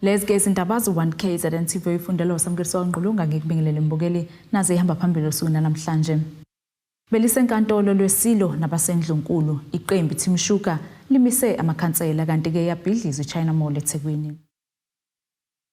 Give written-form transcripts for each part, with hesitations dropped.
Lezi ke izindaba ze-1 KZN TV ifundelwa uSamkeliso Ngqulunga. Ngikubingelele mbukeli, naze ihamba phambili osukwini namhlanje. Belisenkantolo lwesilo nabasendlunkulu, iqembu Team Sugar limise amakhansela, kanti-ke yabhidlizwa iChina Mall eThekwini.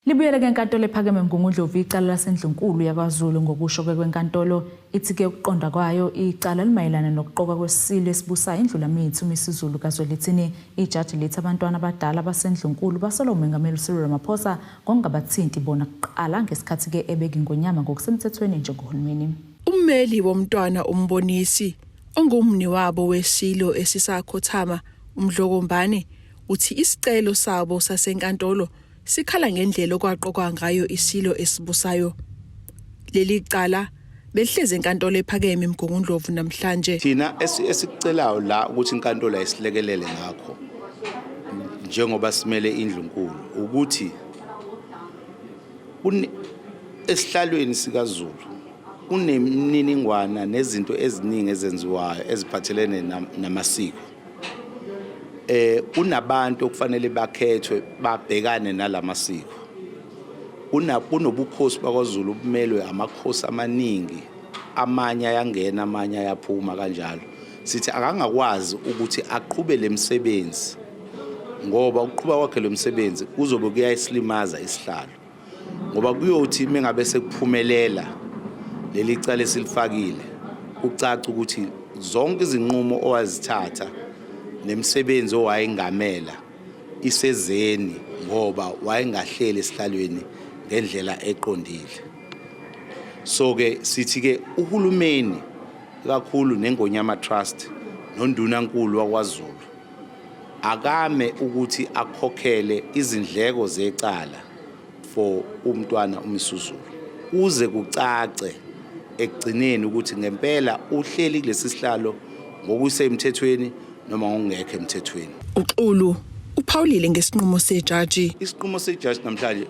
Libuyele ke enkantolo ephakeme eMgungundlovu icala lasendlunkulu yakwaZulu. Ngokusho kwenkantolo, ithi-ke ukuqonda kwayo icala limayelana nokuqokwa kwesilo esibusayo iNdlulamithi uMisuzulu kaZwelithini. Ijaji lithi abantwana abadala basendlunkulu basola uMengameli Cyril Ramaphosa ngokungabathinti bona kuqala ngesikhathi-ke ebeka iNgonyama ngokusemthethweni njengohulumeni. Ummeli womntwana uMbonisi, ongumni wabo wesilo esisakhothama uMdlokombane, uthi isicelo sabo sasenkantolo sikhala ngendlela okwaqokwa ngayo isilo esibusayo. Leli cala belihlezi enkantolo ephakeme eMgungundlovu namhlanje. Thina esikucelayo la ukuthi inkantolo ayisilekelele ngakho njengoba simele indlunkulu ukuthi esihlalweni sikaZulu kunemininingwana nezinto eziningi ezenziwayo eziphathelene namasiko. Kunabantu okufanele bakhethwe babhekane nalamasiko. Kunobukhosi bakwaZulu obumelwe amakhosi amaningi, amanye ayangena, amanye ayaphuma kanjalo. Sithi akangakwazi ukuthi aqhube lemsebenzi ngoba ukuqhuba kwakhe lo msebenzi kuzobe kuyayisilimaza isihlalo, ngoba kuyothi mengabe sekuphumelela leli cala esilifakile, kucaca ukuthi zonke izinqumo owazithatha nemisebenzi owayengamela isezeni ngoba wayengahleli esihlalweni ngendlela eqondile. So ke sithi ke uhulumeni kakhulu neNgonyama Trust nondunankulu wakwaZulu akame ukuthi akhokhele izindleko zecala for umntwana uMisuzulu kuze kucace ekugcineni ukuthi ngempela uhleli kulesi sihlalo ngokusemthethweni noma ngokungekho emthethweni. Uxulu uphawulile ngesinqumo sejaji. Isinqumo sejaji namhlanje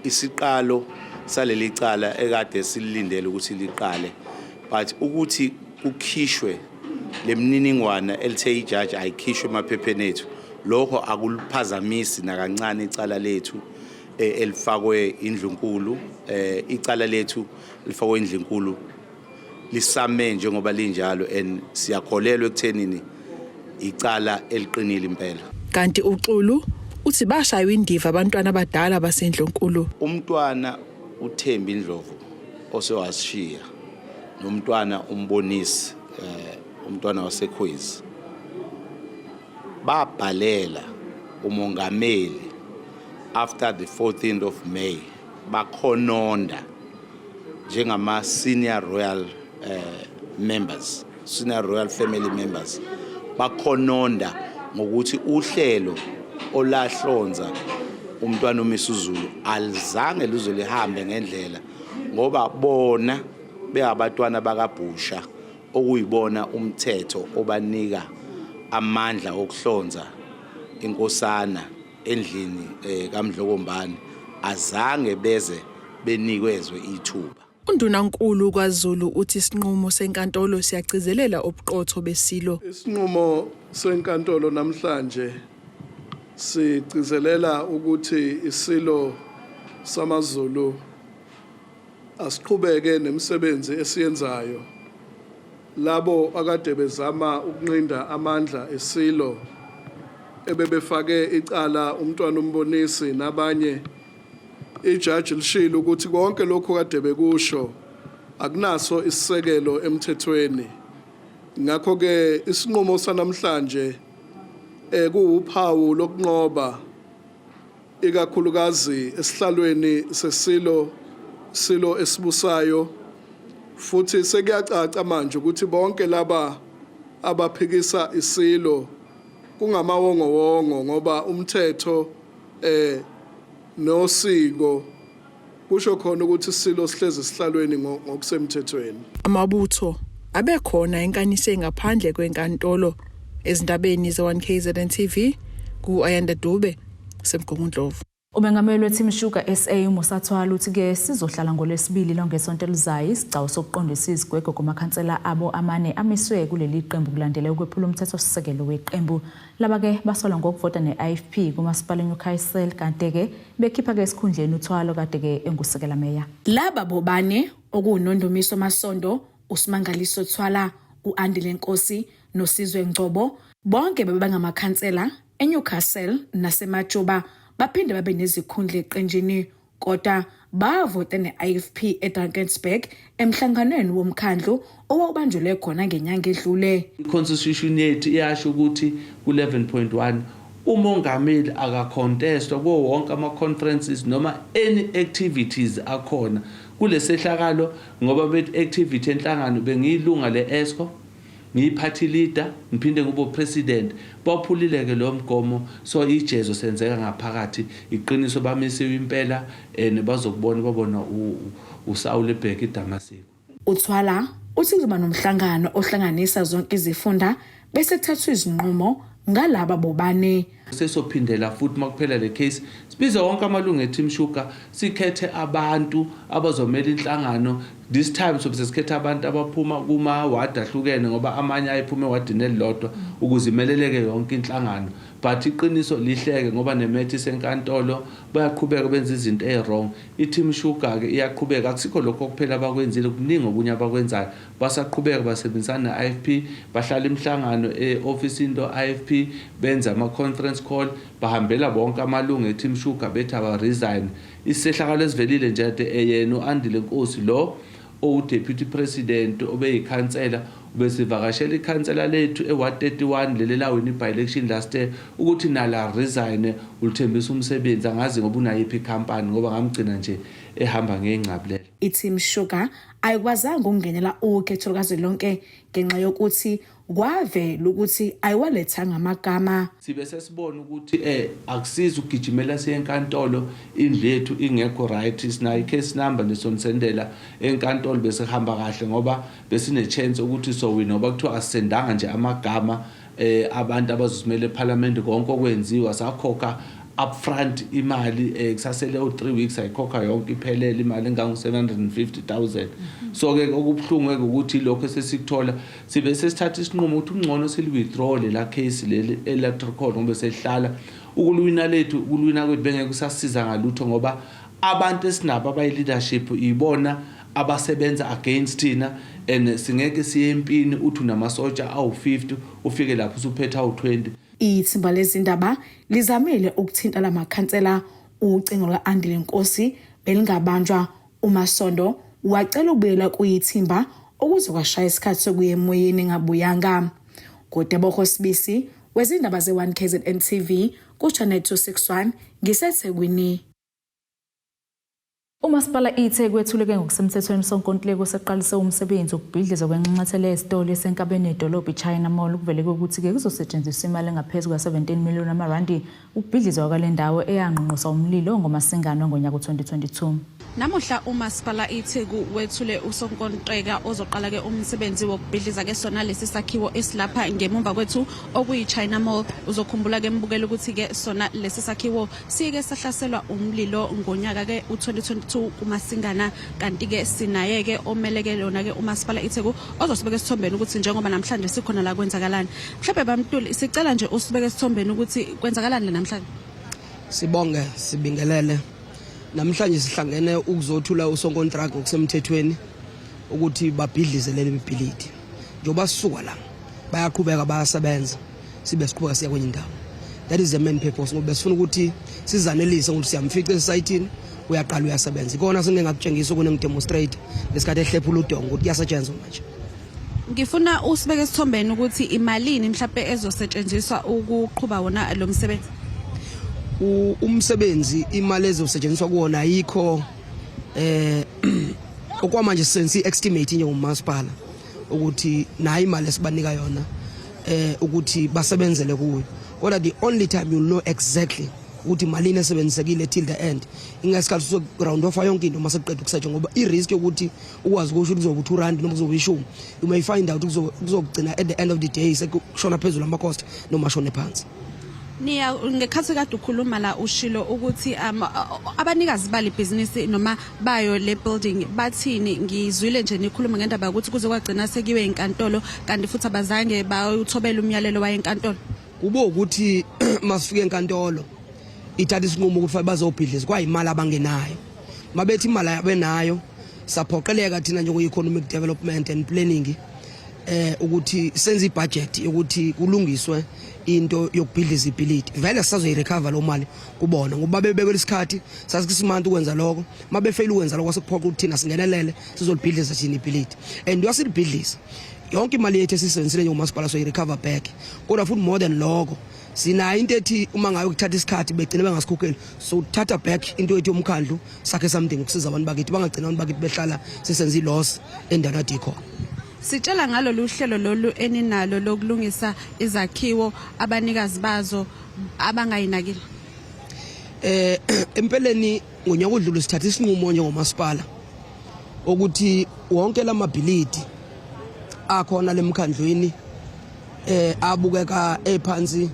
isiqalo saleli cala ekade silindele ukuthi liqale, but ukuthi kukhishwe lemininingwana elithe ijaji ayikhishwe emaphepheni ethu, lokho akuliphazamisi nakancane icala lethu elifakwe indlunkulu. Icala lethu lifakwe indlunkulu lisame njengoba linjalo, and siyakholelwa ekuthenini icala eliqinile impela. Kanti uXulu uthi bashaywa indiva abantwana abadala basendlunkulu. Umntwana uThembi Ndlovu osewasishiya nomntwana uMbonisi, umntwana waseKhwezi, babhalela umongameli after the 14th of May bakhononda njengama senior royal members, senior royal family members, bakhononda ngokuthi uhlelo olahlonza umntwana uMisuzulu alizange luze lihambe ngendlela, ngoba bona bengabatwana bakaBhusha, okuyibona umthetho obanika amandla okuhlonza inkosana endlini kaMdlokombane, azange beze benikezwe ithuba. Undunankulu kwaZulu uthi isinqumo senkantolo siyagcizelela ubuqotho besilo. Isinqumo senkantolo namhlanje sigcizelela ukuthi isilo samaZulu asiqhubeke nemisebenzi esiyenzayo. Labo akade bezama ukunqinda amandla esilo, ebebefake icala umntwana uMbonisi nabanye, ijaji lishilo ukuthi konke lokhu kade bekusho akunaso isisekelo emthethweni. Ngakho ke isinqumo sanamhlanje kuwuphawu lokunqoba, ikakhulukazi esihlalweni sesilo, silo esibusayo, futhi sekuyacaca manje ukuthi bonke laba abaphikisa isilo kungamawongowongo, ngoba umthetho nosiko kusho khona ukuthi isilo sihlezi esihlalweni ngokusemthethweni. Amabutho abekhona enkanise ngaphandle kwenkantolo. Ezindabeni ze-1 KZN TV, ku-Ayanda Dube, seMgungundlovu. Umengameli weTeam Sugar SA uMusa Thwala uthi-ke sizohlala ngoLwesibili longesonto elizayo isigcawu sokuqondisa izigwegwe kumakhansela abo amane amiswe kuleli qembu kulandela ukwephula umthethosisekelo weqembu. Laba-ke basolwa ngokuvota ne-IFP kumasipala eNewcastle kanti-ke bekhipha-ke esikhundleni uThwala kade-ke engusekela meya. Laba bobane okuwuNondumiso Masondo, uSimangaliso Thwala, u-Andile Nkosi noSizwe Ngcobo bonke bebengamakhansela eNewcastle naseMajuba baphinde babe nezikhundla eqenjini kodwa bavota ne-IFP eDrakensberg emhlanganweni womkhandlu owawubanjelwe khona ngenyanga edlule. I-constitution yethu iyasho ukuthi ku-11.1 umongameli akacontestwa kuwo wonke ama-conferences noma any activities akhona kulesehlakalo, ngoba bethi activity enhlangano bengiyilunga le-EXCO, ngiyi-party leader, ngiphinde ngibe president. Baphulile-ke lo mgomo, so ijezo senzeka ngaphakathi. Iqiniso, bamisiwe impela and bazokubona babona uSawule ebheka iDamaseko. Uthwala uthi kuzoba nomhlangano ohlanganisa zonke izifunda bese kuthathwa izinqumo ngalaba bobane. Sesophindela futhi makuphela le case, sibize wonke amalungu e-Team Sugar, sikhethe abantu abazomela inhlangano. This time sobe sesikhetha abantu abaphuma kuma-ward ahlukene, ngoba amanye ayephuma ewadini elilodwa, ukuze imeleleke yonke inhlangano. But iqiniso lihleke ngoba ne-matter isenkantolo, bayaqhubeka benza izinto ey-wrong. I-Team Sugar-ke iyaqhubeka. Akusikho lokho kuphela abakwenzile, kuningi okunye abakwenzayo. Basaqhubeka basebenzisana ne-IFP, bahlala imihlangano e-ofisini lo-IFP, benza ama-conference call, bahambela bonke amalungu e-Team Sugar bethi aba-resign. Isehlakalo esivelile nje ade yena u-Andile Nkosi lo owu-deputy president obeyikhansela ubesivakashela ikhansela lethu e-ward 31 leli lawina i-by-election last year ukuthi nala resign, ulithembisa umsebenzi, angazi ngoba unayiphi ikhampani, ngoba ngamgcina nje ehamba ngengcabulela. I-Team Sugar ayikwazanga ukungenela ukhetho lukazwelonke ngenxa yokuthi kwavela ukuthi ayiwalethanga amagama. Sibe sesibona ukuthi akusizi ukugijimela siye enkantolo indlu yethu ingekho right. Sinayo i-case number nesonisendela enkantolo, bese kuhamba kahle ngoba besine chance ukuthi sowina, ngoba kuthiwa asisendanga nje amagama abantu abazosimela eParliament. Konke okwenziwa, sakhokha upfront imali, kusasele u3 weeks ayikhokha yonke iphelele imali engango 750,000. So ke okubuhlungu ke ukuthi lokho esesikuthola, sibe sesithatha isinqumo ukuthi ungcono sili-withdraw lela case leli electoral court, ngoba sehlala ukuluwina lethu, ukuluwina kwethu bengeke kusasiza ngalutho, ngoba abantu esinabo abayi-leadership ibona abasebenza against thina, and singeke siye empini uthi unamasotsha awu-50, ufike lapho usuphethe awu-20. Ithimba lezindaba lizamile ukuthinta lamakhansela. Ucingo luka-Andile Nkosi belingabanjwa. UMasondo wacela ukubuyela kuyithimba ukuze kwashaya isikhathi sokuya emoyeni engabuyanga. Ngotebogo Sibisi wezindaba ze-1 KZN TV ku-Channel 261, ngiseThekwini. Umasipala iTheku wethuleke ngokusemthethweni usonkontileka oseqalise umsebenzi wokubhidlizwa kwenxanxathela yezitolo esenkabeni yedolobha iChina Mall. Kuveleke ukuthi-ke kuzosetshenziswa imali engaphezu kwa-17 million amarandi ukubhidlizwa kwale ndawo eyangqongqosa umlilo ngoMasingana ngonyaka u-2022. Namuhla umasipala iTheku wethule usonkontreka ozoqala ke umsebenzi wokubhidliza ke sona lesi sakhiwo esilapha ngemumva kwethu okuyi-China Mall. Uzokhumbula ke mbukela ukuthi ke sona lesi sakhiwo sike sahlaselwa umlilo ngonyaka ke u-2022 kuMasingana. Kanti ke sinaye ke omeleke lona ke umasipala iTheku ozosibeka esithombeni ukuthi njengoba namhlanje sikhona la kwenzakalani. Mhlawumbe bamtuli, sicela nje usibeke esithombeni ukuthi kwenzakalani la namhlanje. Sibonge, sibingelele. Namhlanje sihlangene ukuzothula usonkontraka ngokusemthethweni ukuthi babhidlize leli bhilidi. Njengoba sisuka la, bayaqhubeka bayasebenza, sibe siqhubeka siya kwenye indawo. That is the main purpose, ngoba besifuna ukuthi sizanelise ukuthi siyamfica esayithini, uyaqala uyasebenza. Ikona sengingakutshengisa ukune-demonstrate ngesikhathi ehlephula udonga ukuthi kuyasetshenzwa manje. Ngifuna usibeke esithombeni ukuthi imalini mhlawumbe ezosetshenziswa ukuqhuba wona lo msebenzi. Umsebenzi, imali ezosetshenziswa kuwona ayikho okwamanje. Sensi estimate njengomasipala ukuthi nayo imali esibanika yona ukuthi basebenzele kuyo, kodwa the only time you'll know exactly ukuthi malini esebenzisekile till the end ingesikhathi so round off yonke into mase kuqeda ukusetshenzwa, ngoba i-risk yokuthi ukwazi ukusho ukuthi kuzoba u-2 rand noma kuzoba 10, you may find out kuzogcina at the end of the day sekushona phezulu ama-cost noma shone phansi. Niya ngekhathi kade ukhuluma la ushilo ukuthi abanikazi bale bhizinisi noma bayo le building bathini. Ngizwile nje nikhuluma ngendaba yokuthi kuze kwagcina sekuyiwe inkantolo, kanti futhi abazange bawuthobela umyalelo waye enkantolo. Kube ukuthi masifike enkantolo ithatha isinqumo ukuthi bazobhidliza, kwayimali abangenayo. Mabethi imali abenayo, saphoqeleka thina njengo-economic development and planning ukuthi senze ibudget yokuthi kulungiswe into yokubhidliza ibhilidi. Vele sisazoyirecover lo mali kubona ngoba bebekela isikhathi sasikusimanta ukwenza lokho. Mabefeyile ukwenza lokho, sekuphoqa ukuthi thina singenelele, sizolibhidliza thina ibhilidi, and uyasilibhidliza yonke imali yethu esiyisebenzisile njengomasipala, soyi-recover back. Kodwa futhi more than lokho, sinayo into ethi uma ngabe kuthatha isikhathi begcine bengasikhokheli, so thatha back into yethu yomkhandlu, sakhe something ukusiza abantu bakithi, bangagcina abantu bakithi behlala sisenza i-loss endaweni ade ikhona. Sitshela ngalolu hlelo lolu eninalo lokulungisa izakhiwo abanikazi bazo abangayinakile. Empeleni ngonyaka odlule sithatha isinqumo njengomasipala ukuthi wonke lamabhilidi akhona lemkhandlwini abukeka ephansi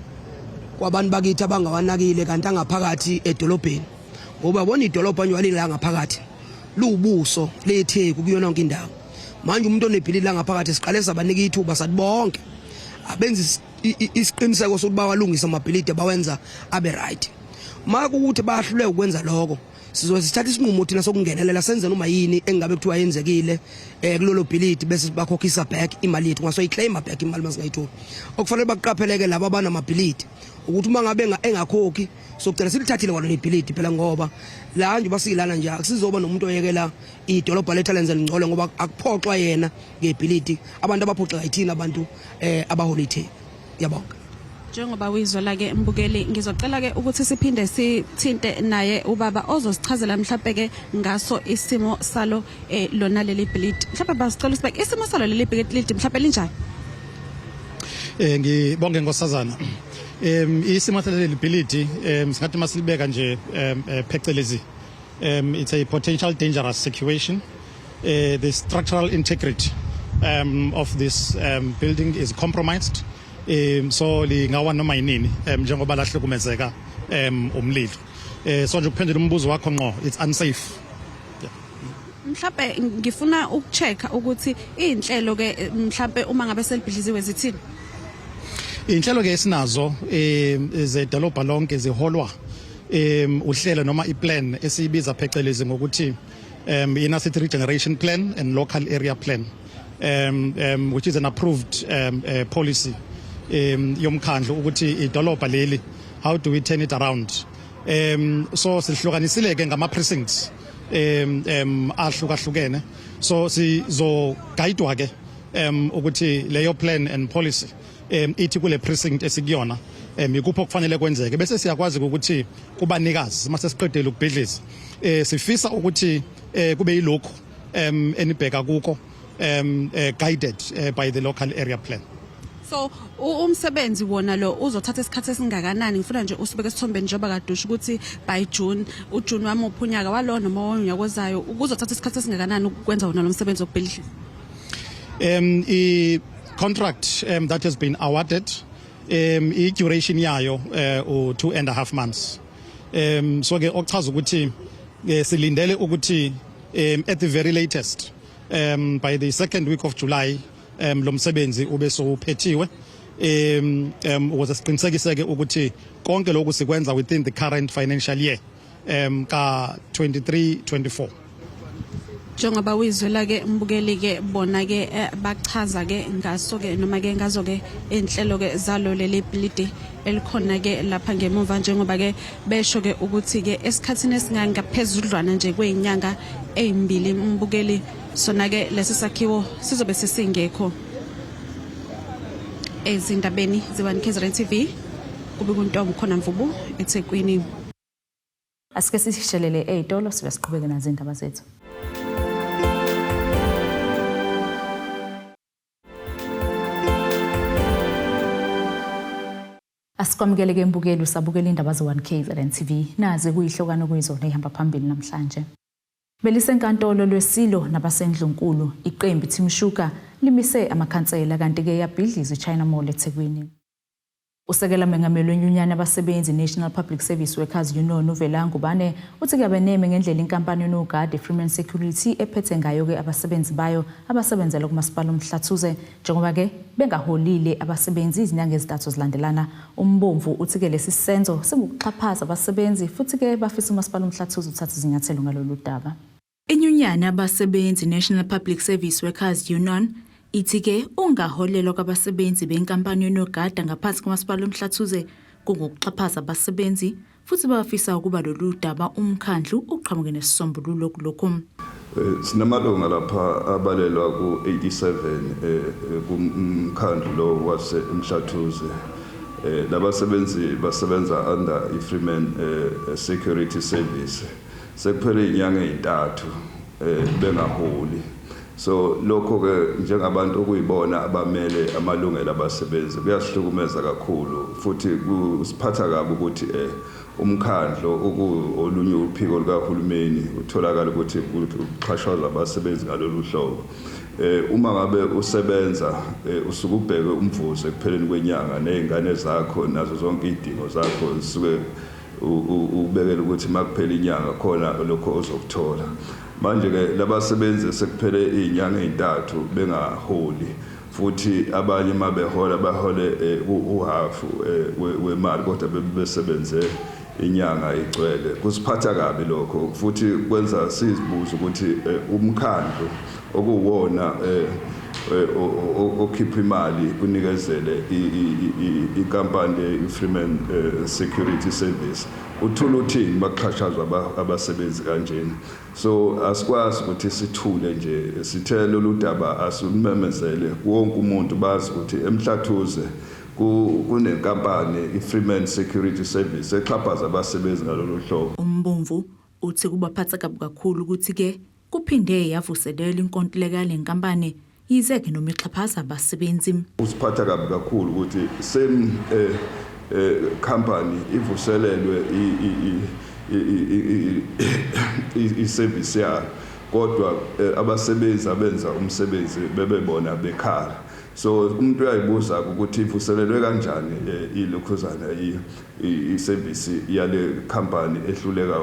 kwabantu bakithi abangawanakile kanti angaphakathi edolobheni, ngoba bona idolobha nje walila ngaphakathi luwubuso leTheku kuyona yonke indawo. Manje umuntu onebhilidi la ngaphakathi, siqale sabanika ithuba, sathi bonke abenza isiqiniseko sokuthi bawalungisa amabhilidi, bawenza abe right. Makuwukuthi bayahluleka ukwenza lokho, sizobe sithatha isinqumo thina sokungenelela, senze noma yini engabe kuthiwa yenzekile kulolo bhilidi, bese bakhokhisa back imali yethu, ngasoyiclaima back imali masingayitholi. Okufanele bakuqapheleke laba abanamabhilidi ukuthi uma ngabe engakhokhi, sokugcina silithathile kwalona ibhilidi phela, ngoba la nje basilana nje akusizoba nomuntu oyekela idolobha lethu alenze lingcole, ngoba akuphoxwa yena ngebhilidi. Abantu abaphoxeka yithina abantu abahola iTheku. Yabonga. Njengoba uyizwela ke mbukeli, ngizocela ke ukuthi siphinde sithinte naye ubaba ozosichazela mhlawumbe ke ngaso isimo salo lona leli bhilidi. Mhlawumbe basicela usibeke isimo salo leli bhilidi, mhlawumbe linjani? Ngibonge nkosazana. Isimo saleli bhilidi, singathi masilibeka nje phecelezi, it's a potential dangerous situation. The structural integrity of this building is compromised, so lingawa noma yinini, njengoba lahlukumezeka umlilo. So nje ukuphendula umbuzo wakho ngqo, it's unsafe. Mhlawumbe ngifuna ukuchecka ukuthi izinhlelo ke mhlawumbe uma ngabe selibhidliziwe zithini? Inhlelo ke esinazo zedolobha lonke ziholwa uhlelo noma iplan esiyibiza phecelezi ngokuthi inner city regeneration plan and local area plan, which is an approved policy yomkhandlu ukuthi idolobha leli, how do we turn it around? So sihlukanisile ke ngama precincts ahlukahlukene, so sizoguidwa ke ukuthi leyo plan and policy ithi kule precinct esikuyona ikuphi okufanele kwenzeke, bese siyakwazi ukuthi kubanikazi mase siqedile ukubhidliza, sifisa ukuthi kube yilokhu enibheka kuko, guided by the local area plan. So umsebenzi wona lo uzothatha isikhathi esingakanani? Ngifuna nje usibeke esithombeni, njengoba kade usho ukuthi by June, uJune wami uphunyaka walo noma wonyaka ozayo, kuzothatha isikhathi esingakanani ukwenza wona lo msebenzi wokubhidliza? I contract that has been awarded, i duration yayo u 2.5 months. So ke okuchaza ukuthi silindele ukuthi at the very latest by the second week of July lo msebenzi ube sowuphethiwe, ukuze siqinisekise ke ukuthi konke lokhu sikwenza within the current financial year ka 23 24. Njengoba uyizwela ke mbukeli ke, bona ke bachaza ke ngaso ke noma ke ngazo ke inhlelo ke zalo leli bhilidi elikhona ke lapha ngemuva, njengoba ke besho ke ukuthi ke esikhathini esingangaphezudlwana nje kwezinyanga ezimbili mbukeli, sona ke lesi sakhiwo sizobe sesingekho. Ezindabeni ze-1 KZN TV, kube kuntombi khona Mvubu, eThekwini. Asike sishelele ey'tolo, sibe siqhubeke nazo iy'ndaba zethu. Asikwamukele ke mbukeli, usabukela indaba ze-1 KZN TV. Nazi kuyihlokana kuyizona ehamba phambili namhlanje. Belisenkantolo lwesilo nabasendlunkulu, iqembu Team Sugar limise amakhansela, kanti ke yabhidliza iChina Mall eThekwini. Usekela mengameli wenyunyana yabasebenzi National Public Service Workers Union uVela Ngubane uthi kuyabeneme ngendlela inkampani yonogada iFreeman Security ephethe ngayo-ke abasebenzi bayo abasebenzela kumasipala uMhlathuze njengoba-ke bengaholile abasebenzi izinyanga ezintathu zilandelana. Umbomvu uthi-ke lesi senzo singukuxhaphaza abasebenzi futhi-ke bafisa umasipala uMhlathuze uthathe izinyathelo ngalolu daba. Inyunyana yabasebenzi National Public Service Workers Union ithi-ke ungaholelwa kwabasebenzi benkampani yonogada ngaphansi komasipala uMhlathuze kungokuxhaphaza abasebenzi futhi bafisa ukuba lolu daba umkhandlu uqhamuke nesisombululo kulokhu. Sinamalunga lapha abalelwa ku-87 kumkhandlu lo wase Mhlathuze. Labasebenzi basebenza under iFreeman Security Service. Sekuphele inyanga ezintathu bengaholi. So lokho ke njengabantu okuyibona abamele amalungelo abasebenzi kuyasihlukumeza kakhulu futhi kusiphatha kabi ukuthi umkhandlo olunye uphiko likahulumeni utholakala ukuthi kuxhashazwa abasebenzi ngalolu hlobo. Uma ngabe usebenza usuke ubheke umvuzo ekupheleni kwenyanga nezingane zakho nazo zonke izidingo zakho zisuke ubekela ukuthi makuphela inyanga khona lokho ozokuthola. Manje ke labasebenzi sekuphele izinyanga ezintathu bengaholi futhi abanye mabehola bahole uhafu wemali kodwa bebesebenze inyanga igcwele. Kusiphatha kabi lokho futhi kwenza sizibuze ukuthi umkhandlu okuwona okhipha imali unikezele inkampani iFreeman Security Service uthula uthini baxhashazwa abasebenzi kanjena. So asikwazi ukuthi sithule nje, sithe lolu daba asimemezele wonke umuntu bazi ukuthi eMhlathuze kunenkampani iFreeman Security Service exhaphaza abasebenzi ngalolu hlobo. Umbomvu uthi kubaphatha kabi kakhulu ukuthi ke kuphinde yavuselela inkontileka lenkampani yize-ke noma ixhaphaza abasebenzi. Usiphatha kabi kakhulu ukuthi same company ivuselelwe i-service yayo kodwa abasebenzi abenza umsebenzi bebebona bekhala. So umuntu uyayibuza ukuthi ivuselelwe kanjani ilokhuzana i-service yale company ehluleka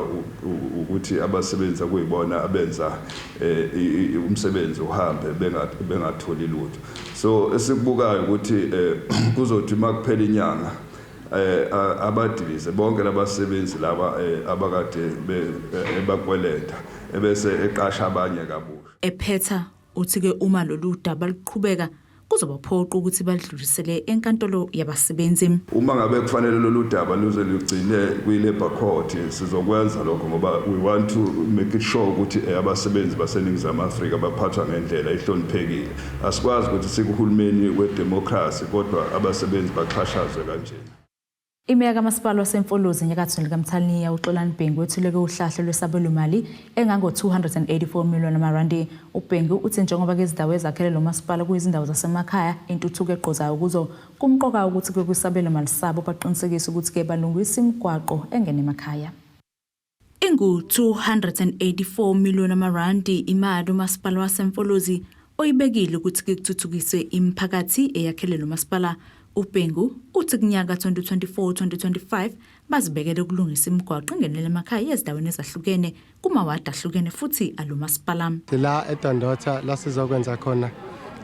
ukuthi abasebenzi akuyibona abenza umsebenzi uhambe bengatholi lutho. So esikubukayo ukuthi kuzothi makuphela inyanga abadilize bonke labasebenzi laba abakade ebakweleta ebese eqasha abanye kabusha. Ephetha uthi ke uma lolu daba luqhubeka kuzobaphoqa ukuthi balidlulisele enkantolo yabasebenzi. Uma ngabe kufanele lolu daba luze lugcine kwi-Labour Court sizokwenza lokho ngoba we want to make it sure ukuthi abasebenzi baseNingizimu Afrika baphathwa ngendlela ehloniphekile. Asikwazi ukuthi sikuhulumeni wedemocracy kodwa abasebenzi baxhashazwe kanjena. Imeya kamasipala waseMfolozi enyakathweni likaMthaniya uXolani Bhengu wethuleke uhlahlo lwesabelomali engango-284 million amarandi. uBhengu uthi njengoba ke izindawo ezakhele lo masipala kuyizindawo zasemakhaya intuthuko egqozayo kuzo kumqoka ukuthi ke kwisabelomali sabo baqinisekise ukuthi ke balungisa imigwaqo engene emakhaya. Ingu-284 million amarandi imali umasipala waseMfolozi oyibekile ukuthi ke kuthuthukiswe imiphakathi eyakhele lo masipala. uBhengu uthi kunyaka 2024-2025 bazibekele ukulungisa imigwaqo engenele emakhaya ezindaweni ezahlukene kumawadi ahlukene futhi alomasipala. La eDondotha la sizokwenza khona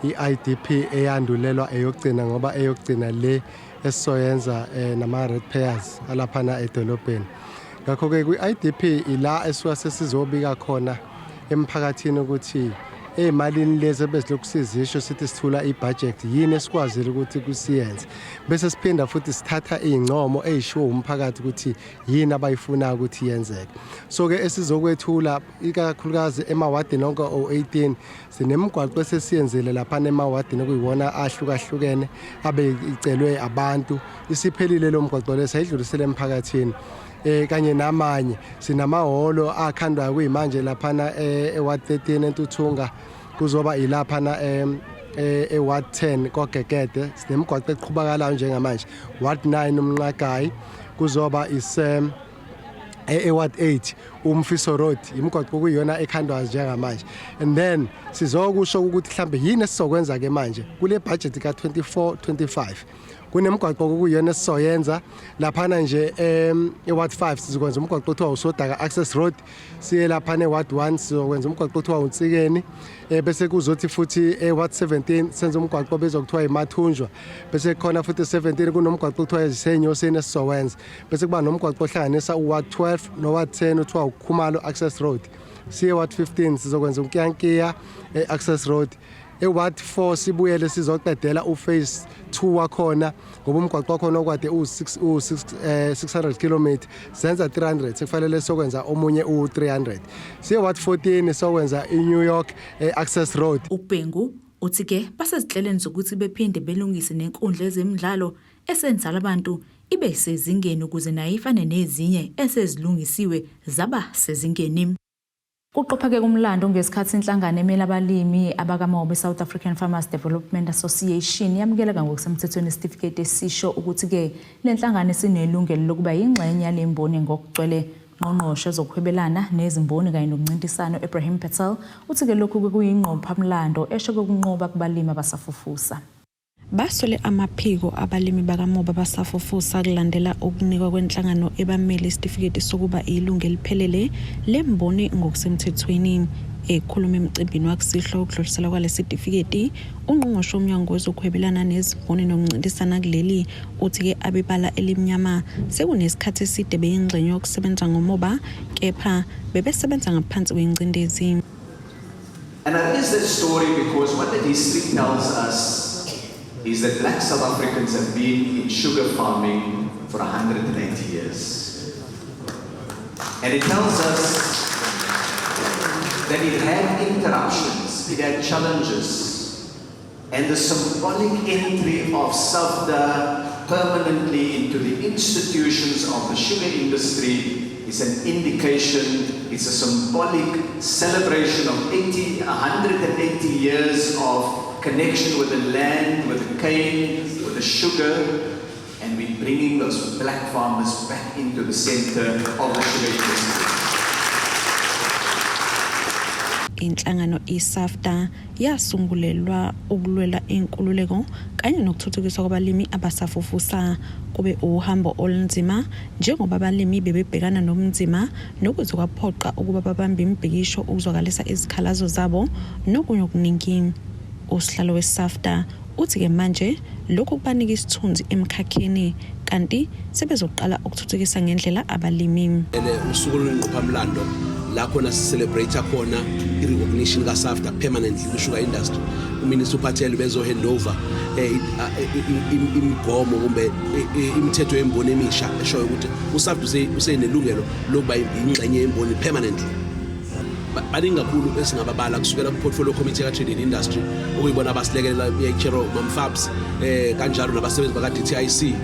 i-IDP eyandulelwa eyokugcina ngoba eyokugcina le esizoyenza nama ratepayers alaphana edolobheni. Ngakho ke kwi-IDP ila esuka sesizobika khona emphakathini ukuthi ezimalini lezi ebezilokhu sizisho sithi sithula ibudget yini esikwazile ukuthi kusiyenze, bese siphinda futhi sithatha izincomo ezishiwo umphakathi ukuthi yini abayifunayo ukuthi yenzeke. So ke esizokwethula ikakhulukazi emawadini onke o-18 sinemigwaqo esesiyenzile lapha emawadini okuyiwona ahlukahlukene abe icelwe abantu. Isiphelile lo mgwaqo lesayidlulisele emphakathini kanye namanye sinamahholo akhandwayo kuyimanje laphana eWard 13 eNtuthunga, kuzoba ilaphana eWard 10 koGegede. Sinemigwaqo eqhubakalayo njengamanje Ward 9 uMnqagayi, kuzoba ise eWard 8 uMfiso Road, imigwaqo kuyiyona ekhandwayo njengamanje. And then sizokusho ukuthi mhlambe yini esizokwenza ke manje kule budget ka 24 25. Kunemigwaqo okuyiyona esizoyenza laphana nje e-ward 5, sizokwenza umgwaqo othiwa uSodaka Access Road. Siye laphana e-ward 1, sizokwenza umgwaqo othiwa uNtsikeni. Bese kuzothi futhi e-ward 17 senze umgwaqo obizwa kuthiwa iMathunjwa. Bese khona futhi 17 kunomgwaqo othiwa iseNyosini esizowenza. Bese kuba nomgwaqo ohlanganisa u-ward 12 no-ward 10 othiwa uKhumalo Access Road. Siye ward 15, sizokwenza uNkiyankiya Access Road. E-ward 4 sibuyele sizoqedela u-phase 2 wakhona, ngoba umgwaqo wakhona okade u-6 u-6 600 km, senza 300, sekufanele sokwenza omunye u-300. Siye ward 14, sokwenza i-New York Access Road. UBhengu uthi ke basezinhlelweni zokuthi bephinde belungise nenkundla ezemidlalo esenzala abantu ibe sezingeni, ukuze nayo ifane nezinye esezilungisiwe zaba sezingeni. Kuqopheke kumlando ngesikhathi inhlangano emele abalimi abakamoba, South African Farmers Development Association, yamukeleka ngokusemthethweni isitifiketi esisho ukuthi-ke le nhlangano isinelungelo lokuba yingxenye yale mboni ngokugcwele. Ngqongqoshe zokuhwebelana nezimboni kanye nokuncintisano Ebrahim Patel uthi-ke lokhu kuyingqophamlando esho kokunqoba kubalimi abasafufusa. Basole amaphiko abalimi bakamoba basafufusa kulandela ukunikwa kwenhlangano ebamele isitifiketi sokuba ilungu eliphelele lemboni ngokusemthethweni. Ekhuluma emcimbini wakusihlwa ukudluliselwa kwalesi sitifiketi, ungqongqoshe womnyango wezokuhwebelana nezimboni nokuncintisana kuleli uthi-ke abebala elimnyama sekunesikhathi eside beyingxenye yokusebenza ngomoba, kepha bebesebenza ngaphansi kwengcindezi. And I raise that story because what the history tells us is that black South Africans have been in sugar farming for 180 years. And it tells us that it had interruptions, it had challenges, and the symbolic entry of SAFDA permanently into the institutions of the sugar industry is an indication, it's a symbolic celebration of 80, 180 years of connection with the land, with the cane, with the sugar, and we're bringing those black farmers back into the center of the sugar industry. Inhlangano iSAFDA yasungulelwa ukulwela inkululeko kanye nokuthuthukiswa kwabalimi abasafufusa. Kube uhambo olunzima njengoba abalimi bebebhekana nobunzima nokuze kwaphoqa ukuba babambe imibhikisho ukuzwakalisa izikhalazo zabo nokunye okuningi. Usihlalo weSAFDA uthi-ke manje lokhu kubanika isithunzi emkhakheni, kanti sebezoqala ukuthuthukisa ngendlela abalimi. Usuku oluyingqophamlando la khona si-celebrate khona i-recognition ka-SAFDA permanently kwi-sugar industry. U-Minister uPatel bezo-hand over imigomo kumbe imithetho yemboni emisha eshoyo ukuthi uSAFDA usenelungelo lokuba ingxenye yemboni permanently. Baningi kakhulu esingababala, kusukela ku-portfolio committee ka-trade and industry, okuyibona abasilekelela, i-chair uMamFabs, kanjalo nabasebenzi baka-DTIC,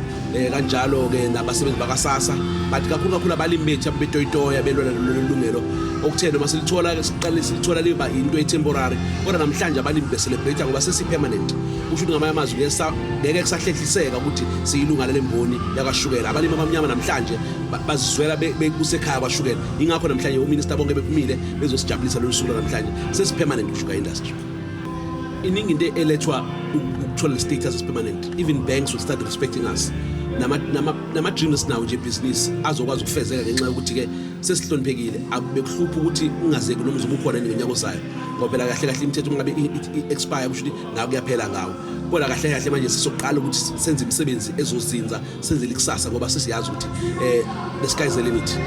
kanjalo ke nabasebenzi bakaSASA, but kakhulu kakhulu abalimi bethu abetoyitoya belwela lolu lungelo, okuthe noma silithola, siqale silithola liba into e-temporary, kodwa namhlanje abalimi be-celebrate ngoba sesi-permanent. Kusho ukuthi ngamanye amazwi ngeke kusahlehliseka ukuthi siyilunga lemboni yakashukela. Abalimi abamnyama namhlanje bazizwela kusekhaya kwashukela. Ingakho namhlanje u-minister bonke bephumile bezosijabulisa lolu suku namhlanje, sesi-permanent ku-sugar industry. Iningi into elethwa ukuthola status as permanent. Even banks will start respecting us. Nama-dreams esinawo nje ebhizinisi azokwazi ukufezeka ngenxa yokuthi-ke sesihloniphekile. Bekuhlupha ukuthi ungazeki noma uzobe ukhona yini ngonyaka ozayo, ngoba phela kahle kahle imithetho uma ngabe i-expire kusho ukuthi nawe kuyaphela ngawo. Kodwa kahle kahle manje sizoqala ukuthi senze imisebenzi ezozinza, senzele ikusasa, ngoba sesiyazi ukuthi the sky is the limit.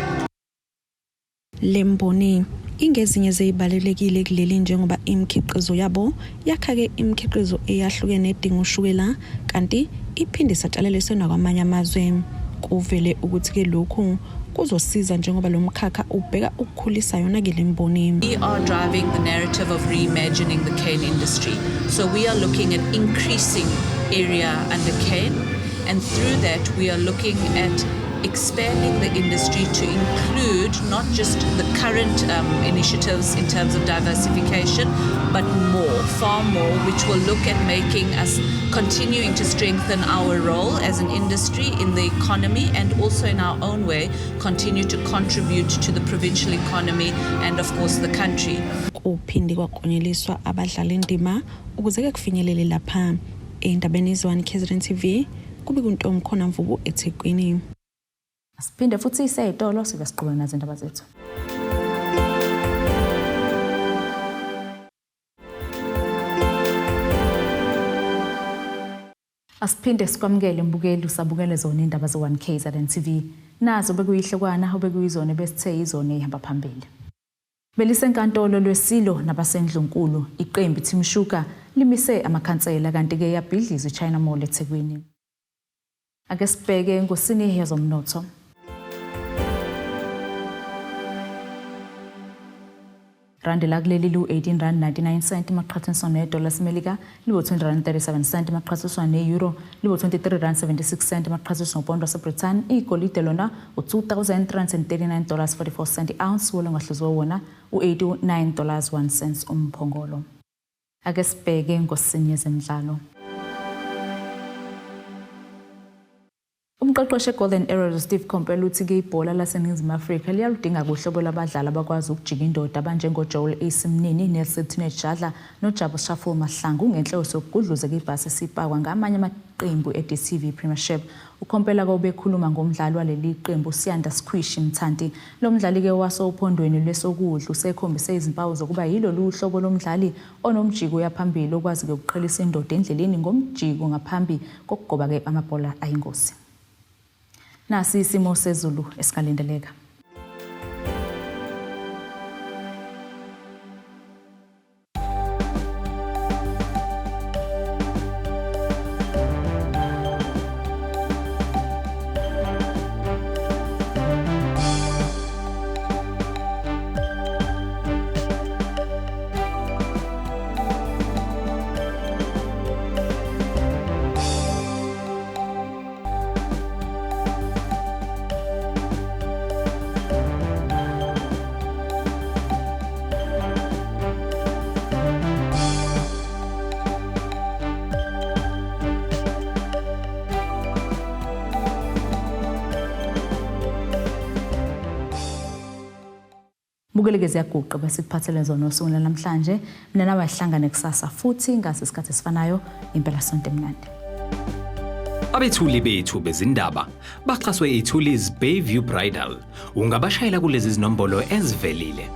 Lemboni ingezinye zezibalulekile kuleli njengoba imikhiqizo yabo yakhake imikhiqizo eyahlukene edinga ushukela, kanti iphinde isatshalaliswe nakwamanye amazwe. Kuvele ukuthi-ke lokhu kuzosiza njengoba lo mkhakha ubheka ukukhulisa yona-ke le mboni. We are driving the narrative of reimagining the cane industry. So we are looking at increasing area under cane, and through that, we are looking at expanding the industry to include not just the current initiatives in terms of diversification, but more, far more, which will look at making us continuing to strengthen our role as an industry in the economy and also in our own way continue to contribute to the provincial economy and of course the country. Kuphinde kwaklonyeliswa abadlala indima ukuze-ke kufinyelele lapha. Endabeni izwani, KZN TV. Kube kuntomkhona Mvubu eThekwini. Asiphinde futhi iseyitolo sibe siqhubeka nazo indaba zethu. Asiphinde sikwamukele mbukeli usabukele zona indaba ze-1 KZN TV. Nazo bekuyihlokwana obekuyizona besithe yizona ehamba phambili. Belisenkantolo lwesilo nabasendlunkulu iqembu Team Sugar limise amakhansela kanti-ke yabhidlizwa iChina Mall eThekwini. Ake sibheke engosini yezomnotho. Randi lakuleli liwu-18 rand 99 cent maqhathaniswa nedola lasemelika liwu-20 rand 37 cent maqhathaniswa ne-euro liwu-23 rand 76 cent maqhathaniswa nopondo wasebritain. Igolide lona u-2339 dollars 44 cent i-ounce, wolongahluziwe wona u-89 dollars 1 cent umphongolo. Ake sibheke engosini yezemidlalo. Umqeqeshi eGolden Arrows Steve Komphela uthi-ke ibhola laseNingizimu Afrika liyaludinga kuhlobo lwabadlali abakwazi ukujika indoda abanjengoJoel Ace Mnini, Nelson Teenage Dladla noJabu Shuffle Mahlangu ngenhloso yokugudluzeka ibhasi esipakwa ngamanye amaqembu e-DStv Premiership. UKomphela-ke ubekhuluma ngomdlali waleli qembu Siyanda Squish Mthanti. Lo mdlali-ke wasophondweni lwesokudla usekhombise izimpawu zokuba yilolu hlobo lomdlali onomjiko uyaphambili okwazi-ke ukuqhelisa indoda endleleni ngomjiko ngaphambi kokugoba-ke amabhola ayingozi. Nasi isimo sezulu esingalindeleka. Bukeleke ziyaguqa bese kuphathele zona osuku namhlanje. Mina nawe ahlangane kusasa futhi ngase isikhathi esifanayo. Impela sonto emnandi. Abethuli bethu bezindaba baxhaswe iThulis Bayview Bridal. Ungabashayela kulezi zinombolo ezivelile.